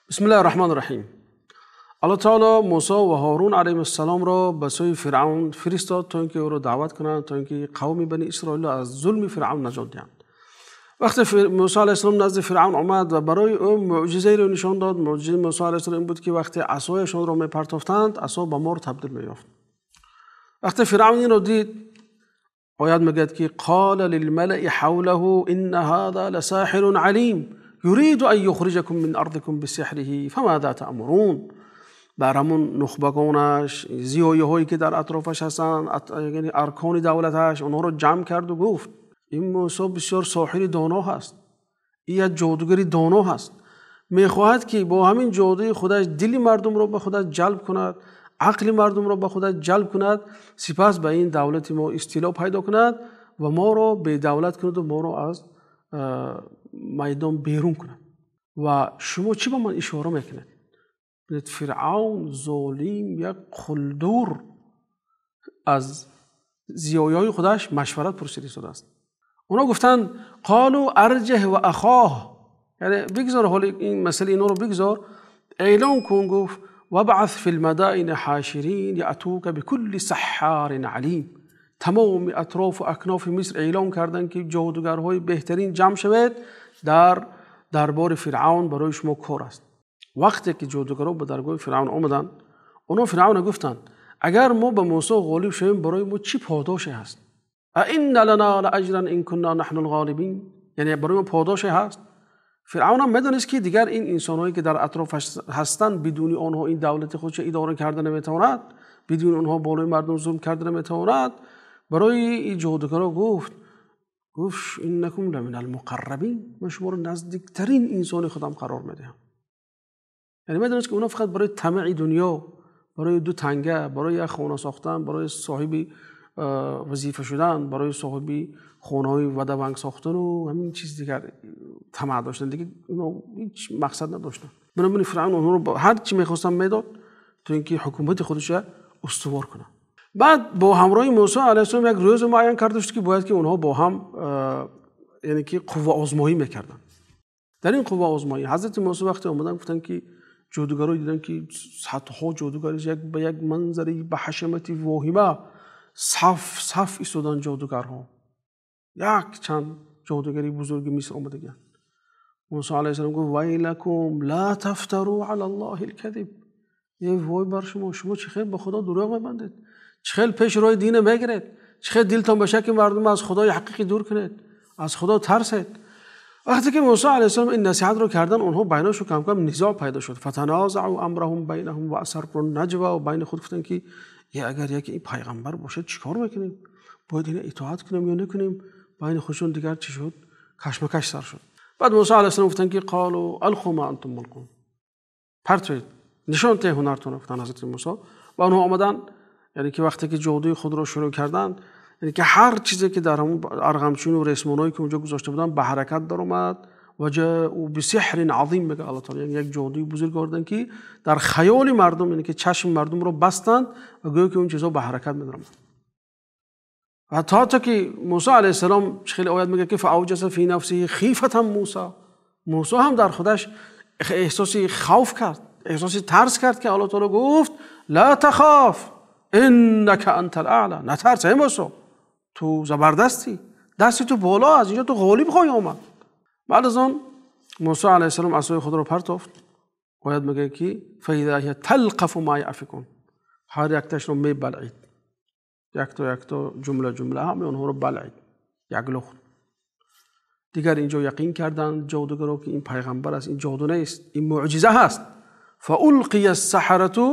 Бисмиллаҳир Раҳмонир Раҳим. Аллоҳ таъоло Мусо ва Ҳорун алайҳимуссалом-ро ба сӯи Фиръавн фиристод, то инки ӯро даъват кунанд, то инки қавми Бани Исроилро аз зулми Фиръавн наҷот диҳанд. Вақте Мусо алайҳиссалом назди Фиръавн омад ва барои ӯ мӯъҷизаеро нишон дод, мӯъҷизаи Мусо алайҳиссалом ин буд, ки вақте асояшонро мепартофтанд, асо ба мор табдил меёфт. Вақте Фиръавн инро дид, оят мегӯяд, ки қола лилмалаи ҳавлаҳу инна ҳозо ласоҳирун алим юриду ан юхриҷакум мин арзикум бисиҳриҳи фамозо таъмурун. Бар ҳамон нухбагонаш, зиёиҳое ки дар атрофаш ҳастанд, яъне аркони давлаташ, онҳоро ҷамъ кард ва гуфт: ин Мусо бисёр соҳири доно ҳаст, ин як ҷодугари доно ҳаст, мехоҳад ки бо ҳамин ҷодуи худаш дили мардумро ба худаш ҷалб кунад, ақли мардумро ба худаш ҷалб кунад, сипас ба ин давлати мо истило пайдо кунад ва моро бедавлат кунад ва моро аз майдон берун кунад. Ва шумо чӣ ба ман ишора мекунед? Фиръавн золим, як қулдур, аз зиёиҳои худаш машварат пурсида истодааст. Онҳо гуфтанд: қолу арҷаҳ ва ахоҳ, яъне бигзор ҳол ин масъала, инҳоро бигзор, эълон кун. Гуфт: вабъас фил мадоини ҳоширин яътука бикулли саҳҳорин алим. Тамоми атрофу акнофи Миср эълон карданд, ки ҷодугарҳои беҳтарин ҷамъ шавед дар дарбори Фиръавн, барои шумо кор аст. Вақте ки ҷодугарҳо ба даргоҳи Фиръавн омаданд, онҳо Фиръавнро гуфтанд: агар мо ба Мусо ғолиб шавем, барои мо чӣ подоше ҳаст? аинна лана лаажран ин кунна наҳнул ғолибин, яъне барои мо подоше ҳаст. Фиръавн ҳам медонист, ки дигар ин инсонҳое ки дар атрофаш ҳастанд, бидуни онҳо ин давлати худро идора карда наметавонад, бидуни онҳо болои мардум зулм карда наметавонад. Барои ин ҷодугарҳо гуфт: иннакум ламинал муқаррабин, ман шуморо наздиктарин инсони худам қарор медиҳам. Яъне медонист, ки онҳо фақат барои тамаъи дунё, барои ду танга, барои як хона сохтан, барои соҳиби вазифа шудан, барои соҳиби хонаҳои вадаванг сохтан ва ҳамин чиз дигар тамаъ доштанд. Дигар онҳо ҳеҷ мақсад надоштанд. Бинобар ин Фиръавн онҳоро ҳар чӣ мехостанд медод, то инки ҳукумати худашро устувор кунад. Баъд бо ҳамроҳи Мусо алайҳиссалом як рӯз муайян карда шуд, ки бояд ки онҳо бо ҳам яъне ки қувваозмоӣ мекарданд. Дар ин қувваозмоӣ ҳазрати Мусо вақте омаданд, гуфтанд ки ҷодугарҳо диданд, ки садҳо ҷодугар як ба як манзараи ба ҳашамати воҳима саф саф истоданд ҷодугарҳо. Як чанд ҷодугари бузурги Миср омадагианд. Мусо алайҳиссалом гуфт: вайлакум ла тафтару алаллоҳил казиб. Эй вой бар шумо, шумо чӣ хел ба Худо дурӯғ мебандед? Чӣ хел пеш роҳи динро мегиред? Чӣ хел дилтон ба шакли мардум аз Худои ҳақиқӣ дур кунед? Аз Худо тарсед. Вақте ки Мусо алайҳиссалом ин насиҳатро карданд, онҳо байнашон кам кам низоъ пайдо шуд. Фатаназаъу амраҳум байнаҳум ва асарру наҷва, ва байни худ гуфтанд, ки агар яке ин пайғамбар бошад чӣ кор мекунем? Бояд инро итоат кунем ё накунем? Байни худшон дигар чӣ шуд? Кашмакаш сар шуд. Баъд Мусо алайҳиссалом гуфтанд, ки қолу алқу ма антум мулқун, партоед, нишон диҳед ҳунартонро, гуфтанд ҳазрати Мусо. Ва онҳо омаданд, яъне ки вақте ки ҷодуи худро шурӯъ карданд, яъне ки ҳар чизе ки дар ҳамон арғамчун ва ресмонҳое ки онҷо гузошта буданд ба ҳаракат даромад. Ва ҷаъу бисиҳрин азим, мегӯяд Аллоҳ таъоло, яъне як ҷодуи бузург оварданд, ки дар хаёли мардум, яъне ки чашми мардумро бастанд ва гӯё ки он чизҳо ба ҳаракат медаромад. Ва то ки Мусо алайҳиссалом хеле оят мегӯяд, ки фаавҷаса фи нафсиҳи хифатан Мусо, Мусо ҳам дар худаш эҳсоси хавф кард, эҳсоси тарс кард, ки Аллоҳ таъоло гуфт: ла тахоф иннака антал аъло, натарс эй Мусо, ту забардастӣ, дасти ту боло, аз инҷо ту ғолиб хоҳӣ омад. Баъд аз он Мусо алайҳиссалом асои худро партофт. Оят мегӯяд, ки фаизо ҳия талқафу ма яъфикун, ҳар якташро мебалъид, якто якто, ҷумла ҷумла, ҳамаи онҳоро балъид, як лухт. Дигар инҷо яқин карданд ҷодугаро, ки ин пайғамбар аст, ин ҷоду нест, ин мӯъҷиза ҳаст. фаулқия ссаҳарату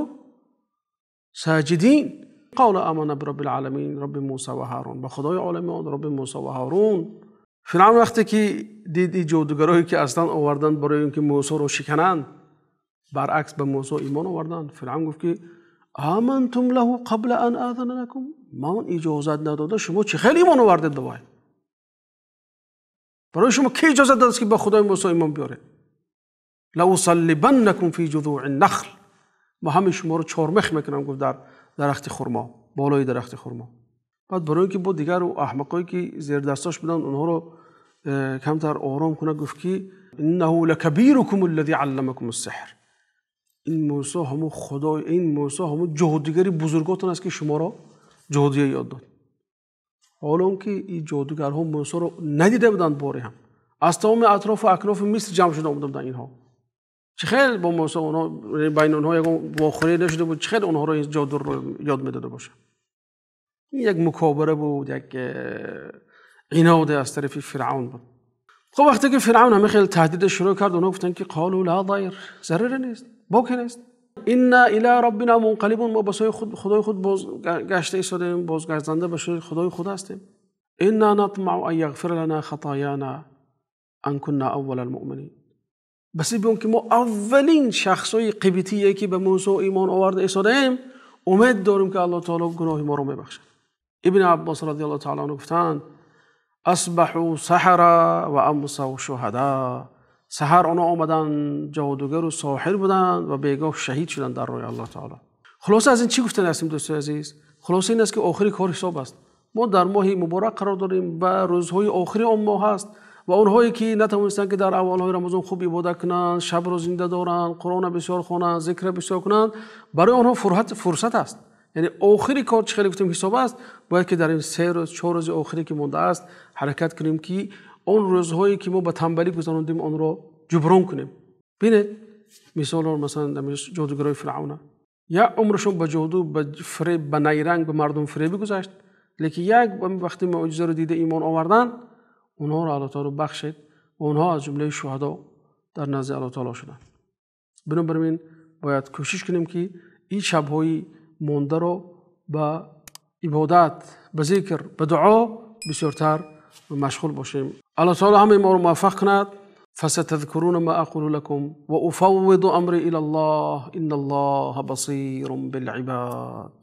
саҷидин қола амана бироббил оламин робби Мусо ва Ҳорун, ба Худои оламиён, робби Мусо ва Ҳорун. Фиръавн вақте ки дид ин ҷодугарое ки аслан оварданд барои инки Мусоро шикананд, баръакс ба Мусо имон оварданд, Фиръавн гуфт, ки амантум лаҳу қабла ан азана лакум, ман иҷозат надода, шумо чӣ хел имон овардед ба вай? Барои шумо ки иҷозат додааст, ки ба Худои Мусо имон биёред? лаусаллибаннакум фи ҷузуъи нахл, ма ҳамаи шуморо чормех мекунам, гуфт, дар дарахти хурмо, болои дарахти хурмо. Баъд барои инки бо дигар аҳмақое ки зердасташ буданд онҳоро камтар ором кунад, гуфт, ки иннаҳу лакабирукум аллази алламакум ассиҳр, Ин Мусо ҳамон Худо, ин Мусо ҳамон ҷодугари бузурготон аст, ки шуморо ҷодуя ёд дод. Ҳоло он ки ин ҷодугарҳо Мусоро надида буданд, боре ҳам аз тамоми атрофу акнофи Миср ҷамъ шуда омада буданд. Инҳо чӣ хел бо Мусо, онҳо байни онҳо ягон вохӯрӣ нашуда буд, чӣ хел онҳоро ин ҷодуро ёд медода бошад? Ин як мукобара буд, як иноде аз тарафи Фиръавн буд. Хуб, вақте ки Фиръавн ҳамин хел таҳдидаш шурӯъ кард, онҳо гуфтанд ки қолу ла дайр, зараре нест, боке нест, инна ила роббина мунқалибун, мо ба сӯи Худои худ бозгашта истодаем, бозгарданда ба сӯи Худои худ ҳастем. Инна натмау ан яғфира лана хатояна ан кунна аввала алмуъминин. Басе биён ки мо аввалин шахсои қибтие ки ба Мусо имон оварда истодаем, умед дорем ки Аллоҳ таоло гуноҳи моро мебахшад. Ибни Аббос радиаллоҳу таала анҳу гуфтанд: асбаҳу саҳара ва амсау шуҳада. Саҳар онҳо омаданд, ҷодугару соҳир буданд ва бегоҳ шаҳид шуданд дар роҳи Аллоҳ таоло. Хулоса аз ин чӣ гуфтан ҳастем, дӯстои азиз? Хулоса ин аст ки охири кор ҳисоб аст. Мо дар моҳи муборак қарор дорем ва рӯзҳои охири он моҳ аст ва онҳое ки натавонистанд ки дар аввалҳои Рамазон хуб ибодат кунанд, шабро зинда доранд, Қуръонро бисёр хонанд, зикрро бисёр кунанд, барои онҳо фурсат аст. Яъне охири кор чӣ хеле гуфтем ҳисоб аст, бояд ки дар ин 3 рӯз, 4 рӯзи охире ки мондааст ҳаракат кунем ки он рӯзҳое ки мо ба танбалӣ гузарондем онро ҷуброн кунем. Бинед мисолро, масалан ҷодугарои Фиръавна як умрашон ба ҷоду, ба фиреб, ба найранг, ба мардум фиребӣ гузашт, лекин як вақти муъҷизаро дида имон оварданд, онҳоро Аллоҳ таоло бахшид ва онҳо аз ҷумлаи шуҳадо дар назди Аллоҳ таоло шуданд. Бинобар ин бояд кӯшиш кунем ки ин шабҳои мондаро ба ибодат, ба зикр, ба дуо бисёртар машғул бошем. Аллоҳ таоло ҳамаи моро муваффақ кунад. فستذكرون ما أقول لكم وأفوض أمري إلى الله إن الله بصير بالعباد.